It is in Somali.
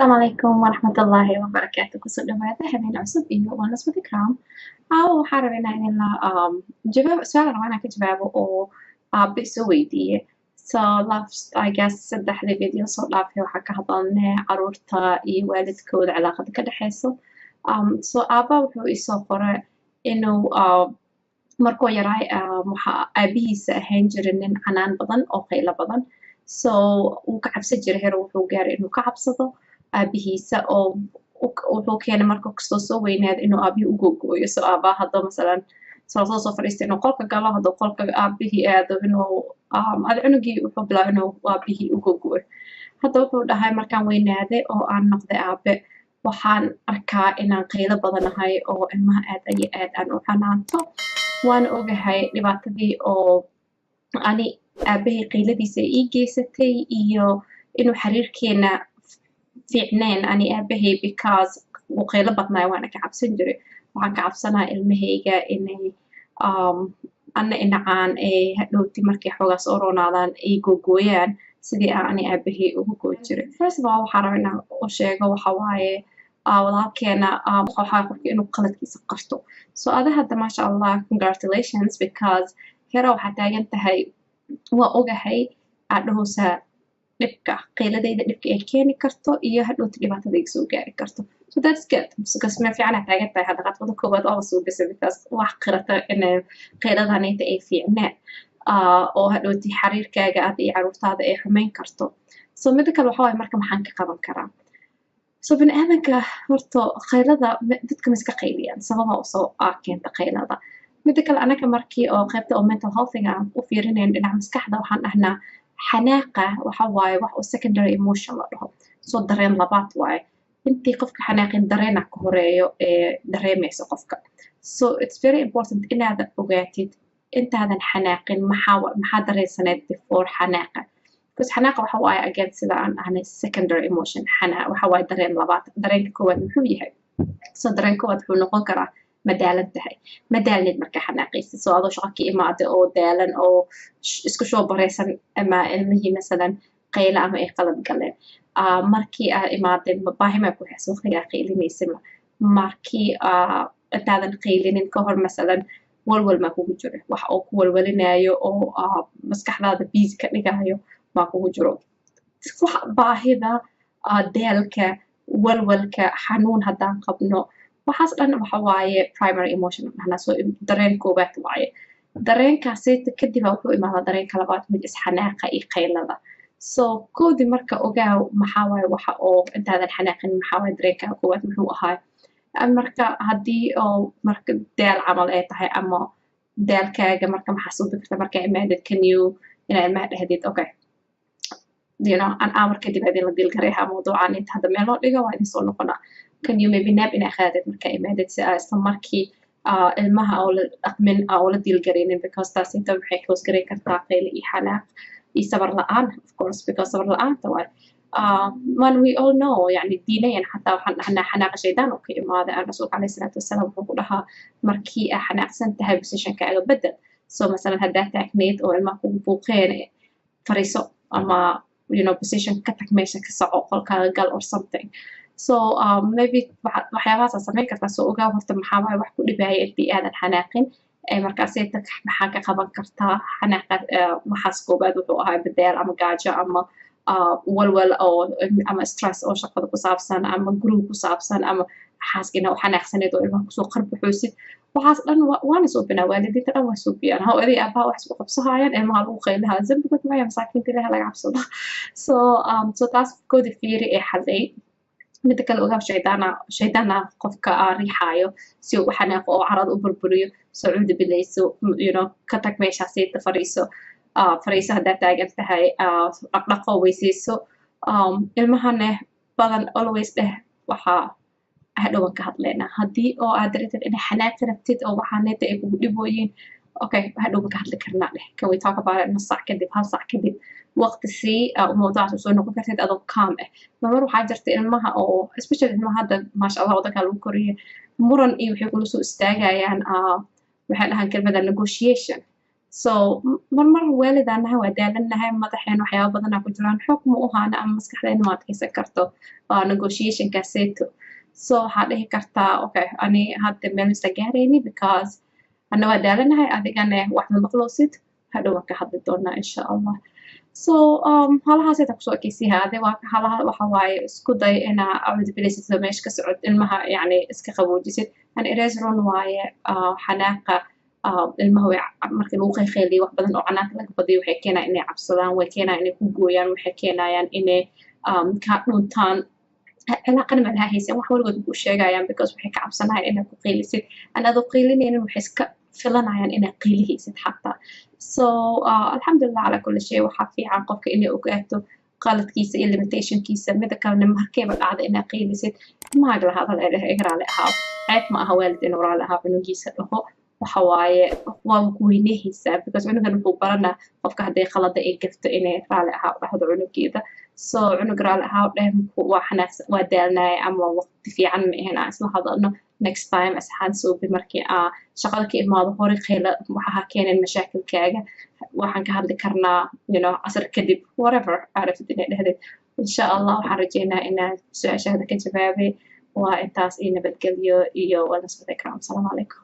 Asalaamu calaykum waraxmatullaahi wabarakaatu. Kusoo dhawaada habeen cusub iyo Wellness with Ikram. Caawa waxaan rabaa inaan la jawaab su'aal rabaa inaan ka jawaabo oo aabe soo weydiiye. So last, I guess, saddexdii video soo dhaafay waxaan ka hadalnay caruurta iyo waalidkooda cilaaqada ka dhexeyso. So aaba wuxuu isoo qoray inuu markuu yaraay waxa aabihiisa ahaan jiray nin canaan badan oo qaylo badan. So wuu ka cabsan jiray, heer wuxuu gaaray inuu ka cabsado aabihiisa, oo wuxuu keenay marka kastoo soo weynaado inuu aabihii u googooyo. So aabaa hadduu masalan soo fadhiista inuu qolka galo, hadduu qolka aabihii aado inuu ada cunugii wuxuu bilaabay inuu aabihii u googooyo. Hadda wuxuu dhahay, markaan weynaaday oo aan noqday aabe, waxaan arkaa inaan qaylo badanahay oo ilmaha aad iyo aad aan u canaanto. Waan ogahay dhibaatadii oo ani aabahay qayladiisa ii geysatay iyo inuu xiriirkeena fiicneen ani aabahay, because wuu qaylo badnaay waana ka cabsan jiray. Waxaan ka cabsanaa ilmahayga inay ana inacaan ee hadhowti markay xoogaa soo roonaadaan ay googooyaan sidii aan ani aabahay ugu goy jiray. First of all, waxaan rabaa inaan u sheego waxa waaye, walaalkeena, waxaa qofka inuu qaladkiisa qarto. So ada hadda, maasha Allah, congratulations, because hera waxaa taagan tahay waa ogahay aad dhahaysaa dhibka qayladayda dhibka ay keeni karto iyo hadhowta dhibaatada iga soo gaari karto. So that's good, because meel fiican aad taagan tahay hadda. Qadwada koowaad oo soo gasay, because wax qirata inay qayladanayta ay fiicneen oo hadhowti xiriirkaaga aad iyo caruurtaada ay xumeyn karto. So mida kale waxa waaye, marka maxaan ka qaban karaa? So bini aadanka horta qaylada dadka ma iska qayliyaan, sababa usoo keenta qaylada. Mida kale, anaga markii oo qaybta oo mental healthiga aan u fiirinayn dhinaca maskaxda, waxaan dhahnaa xanaaqa waxa waaye wax oo secondary emotion la dhaho. So dareen labaad waaye. Intii qofka xanaaqin dareena ka horeeyo ee dareemayso qofka. So it's very important inaad ogaatid intaadan xanaaqin maxaa dareensaneed before xanaaqa, because xanaaqa waxa waaye, again, sida aan ahnay, secondary emotion. Xanaa waxa waaye dareen labaad. Dareenka koowaad muxuu yahay? So dareen koowaad wuxuu noqon karaa ma daalan tahay, ma daalnid markaa xanaaqaysid. So adoo shaqo ka imaada oo daalan oo isku soo baraysan ama ilmihii masalan qayla ama ay qalad galeen, markii aad imaadeen baahi maa ku haysa waqtigaa qaylinaysa? Markii intaadan qaylinin ka hor, masalan, walwal maa kugu jiro? Wax oo ku walwalinayo oo maskaxdaada busy ka dhigayo maa kugu jiro? Wax baahida, daalka, walwalka, xanuun haddaan qabno, waxaas dhan waxa waaye primary emotion dhahnaa. So dareen koowaad waaye dareenkaasayta. Kadib wuxuu imaadaa dareenka labaad, mid is xanaaqa iyo qaylada. So koodii marka ogaaw maxaa waaye waxa oo intaadan xanaaqin maxaa waaye dareenka koowaad muxuu ahaa. Marka haddii oo marka daal camal ay tahay ama daalkaaga, marka maxaa suubi karta markaa imaadid? Can you inaa ilmaha dhahdid, "Okay, an hour kadib adin la deal gareeyaa mawduucan, inta hadda meel loo dhigo, waa idin soo noqonaa"? Can you maybe nap inaa qaadid markaa imaadid, si aa isla markii ilmaha oo la dhaqmin oo la deal gareynin, because taas inta waxay cause gareyn kartaa qaylo iyo xanaaq iyo sabar la'aan, of course, because sabar la'aanta waay. Man, we all know, yani diinayan xataa waxaan dhahnaa xanaaqa shaydaan oo ka imaaday. Aan rasuulka caleyhi salaatu wasalaam wuxuu ku dhahaa, markii aa xanaaqsan tahay, positionkaaga bedel. So masalan haddaa taagneyd oo ilmaha kugu buuqeen, fariiso ama position ka tag, meesha ka soco, qolkaaga gal or something. So maybe waxyaabahaas samayn kartaa. So ogaa horta maxaa waaye wax ku dhibaaya intii aadan xanaaqin. Markaasay maxaa ka qaban kartaa xanaaqa? Waxaas koobaad wuxuu ahaa badaal ama gaajo ama walwal oo ama stress oo shaqada ku saabsan ama guriga ku saabsan ama xaaskiina u xanaaqsaneed oo ilmaha kusoo qarbaxoosid. Waxaas dhan waana suubinaa, waalidiinta dhan waa suubiyaan. Hooyadii aabaha wax isku qabsahayaan, ilmaha lagu qaylahaa, zambigood maya, masaakiinta Ilaha laga cabsado. So taas koodi fiiri ee xaday. Mida kale, ogaab shaydaana qofka aa riixaayo si uu u xanaaqo oo carada u burburiyo. So cuudu bilayso, ka tag meeshaasayta, fariiso, fariiso haddaad taagan tahay, dhaqdhaqo, weysayso. Ilmahane badan always dheh, waxaa hadhowan ka hadlaynaa. Haddii oo aad dareentid inay xanaaqi rabtid oo waxaaneeta ay kugu dhibooyiin, "Okay, hadhow ma ka hadli karnaa?" dheh. "Can we talk about it nus saac kadib, hal saac kadib?" Waqti sii mawduucaas usoo noqon kartid adoo calm ah. Marmar waxaa jirta ilmaha oo, especially ilmaha hadda, maasha Allah, waddanka lagu koriye, muran iyo waxay kula soo istaagayaan, waxay dhahaan kelmada negotiation. So marmar waalidaan nahay, waa daalannahay, madaxeen waxyaaba badanaa ku jiraan, xog ma u haana ama maskaxdeena ma adkeysan karto negotiationkaaseeto. So waxaa dhihi kartaa, "Okay, ani hadda meel isla gaarayni because ana waa daalanahay, adigane wax ma maqloosid. Hadhow waan ka hadli doonaa, insha Allah." So halahaasayta kusoo ekeysiha. Ade waa halaha waxa waaye, isku day inaa acuudu bilaysid oo meesha ka socod, ilmaha yacni iska qaboojisid. And it is run waaye, xanaaqa ilmaha way markii lagu qayqayliyo wax badan oo canaanka laga badiyo, waxay keenayaan inay cabsadaan, way keenayaan inay ku gooyaan, waxay keenayaan inay kaa dhuntaan, cilaaqana ma laha haysan, wax waligood ku sheegayaan, because waxay ka cabsanayaan inaad ku qaylisid. And adoo qaylinaynin, waxay iska filanayaan inaad qaylihaysid xataa. So alxamdulilah calaa kulli shay. Waxaa fiican qofka inay ogaato qaladkiisa iyo limitationkiisa. Mida kalena, markayba dhacda inaad qaylisid, ilmahaaga la hadal ee dheh, "Iga raali ahaa." Ceeb ma aha waalid inuu raali ahaa cunugiisa dhaho. Waxa waaye, waa ku weynehaysaa, because cunugan wuxuu baranaa qofka hadday qalada ay gafto inay raali ahaa dhahdo cunugeeda. So cunug raali ahaa dheh, waa xanaaqsan, waa daalnaaya, ama waqti fiican ma ahayn, aan isla hadalno next time. Asxaan suubi markii aa shaqada ka imaado, hore qayla waxa ha keeneen mashaakilkaaga, waxaan ka hadli karnaa casar kadib, whatever aa rabtid inay dhehdeed, insha Allah. Waxaan rajeynaa inaan su-aashaada ka jawaabay. Waa intaas iyo nabadgelyo iyo wellness with Ikram. Asalaamu calaykum.